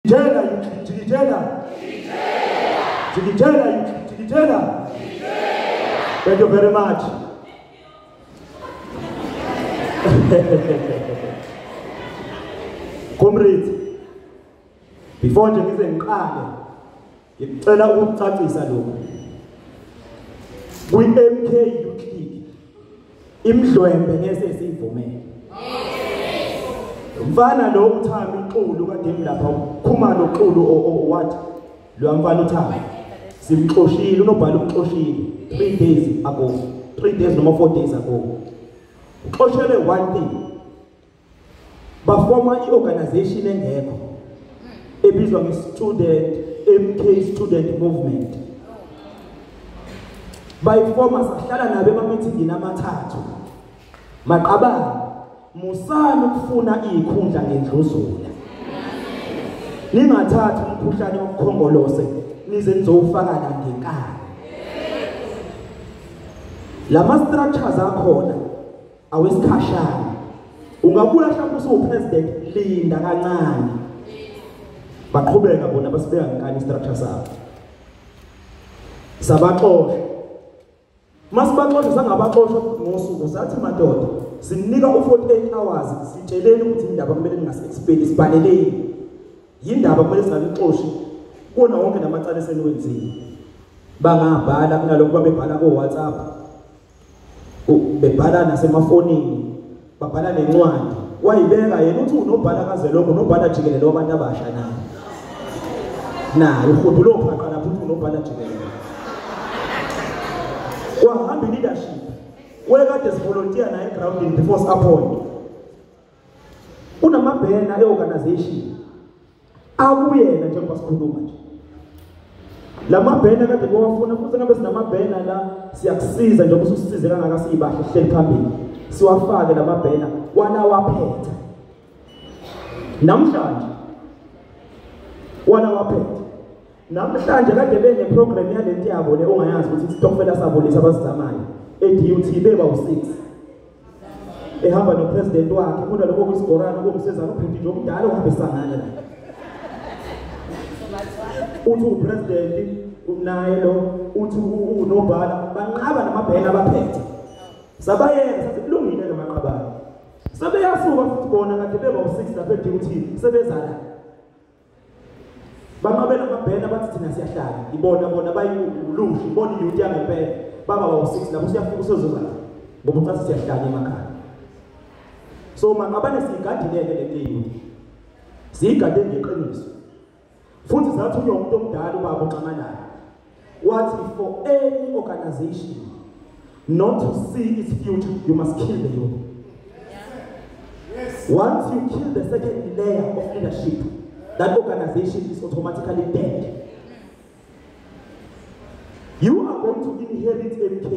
Jikijela, jikijela. Jikijela, jikijela. Thank you very much. Comrades, before nje ngize ngiqale, ngicela ukucacisa lokhu. Kwi-MK Youth League, imdlwembe ngeke siyivumele. Mfana lo uThami uXulu kade ngilapha uKhumalo uXulu what lo mfana uThami simxoshile unobhala umxoshile 3 days ago, 3 days noma 4 days ago. Uxoshele one thing, bafoma i-organization engekho ebizwa nge-student MK Student Movement. Bayifoma sahlala nabo ema-meetingini amathathu. Maqabane, musani ukufuna izikhundla ngendluzula. Ningathathi umkhuhlane wokukhongolose nize nizowufaka la ngenkani. Lama structures akhona awesikhashana. Ungabuya mhlawumbe usupresident, linda kancane. Baqhubeka bona basibeka ngenkani structure sabo. Sabaxosha. Masibaxosha sangabaxosha futhi ngosuku sathi madoda sinika u48 hours sitsheleni ukuthi indaba kumele ningasi-explain sibhaleleni. Yindaba kumele singalixoshi kuona wonke namacala eseniwenzile. Bangabhala kunalokho babebhala ko WhatsApp, bebhala nasemafonini, babhala nencwadi. Wayibeka yena uthi unobhala kazwelonke, unobhala jikelele wabantu abasha naye. Naye uhudulo phaqa lapho uthi unobhala jikelele. Wahamba leadership. Wekade sivolunteer naye egroundini before si-appoint. Unamabhena e-organization akuyena njengoba sikhuluma nje. Lamabhena kade kuwafuna futhi ngabe sinamabhena la siyakusiza njengoba ususize kangaka siyibahle sihleli phambili. Siwafake lamabhena wanawaphetha. Namhlanje wanawaphetha. Namhlanje kade bene program yalento yabo le ongayazi ukuthi isitokfela sabo lesi abasizamayo. E-DUT beba u6 ehamba nopresident wakhe kunaloko kwisigorana komsezana ubhuti nje omdala ohambisana la. Uthi upresident unaye lo uthi unobhala banqaba namabhena abaphethe. Sabayena sathi kulungile ke maqabane. Sebeyasuka futhi bona kade beba u6 lapha e-DUT sebeza la. Banqabe namabhena bathi thina siyahlala. Ibona bona bayilushi ibona i-youth yangempela. Baba wa-6 lapho siyafika usezoza ngoba ucathi siyahlanya emakhaya. So maqabane siyigadile-ke le nto, siyigade ngeqiniso. Futhi sathunywa umuntu omdala ubaba uXamalala wathi for any organization not to see its future, you must kill the youth. Yes. Once you kill the second layer of leadership, that organization is automatically dead. You are going to inherit MK.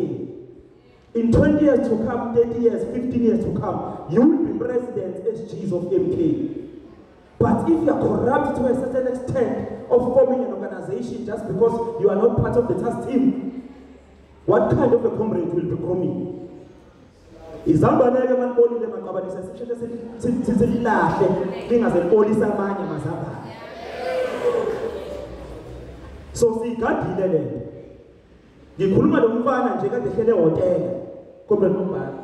In 20 years to come, 30 years, 15 years to come, you will be president SGs of MK. But if you are corrupt to a certain extent of forming an organization just because you are not part of the task team, what kind of a comrade will be coming? Izambaneke manibonile maqabanisa sisheshe sililahle lingaze amanye amazambane. So siyigadile lento. Ngikhuluma lo mfana nje kade ehlele ehhotela, comrade Nombala.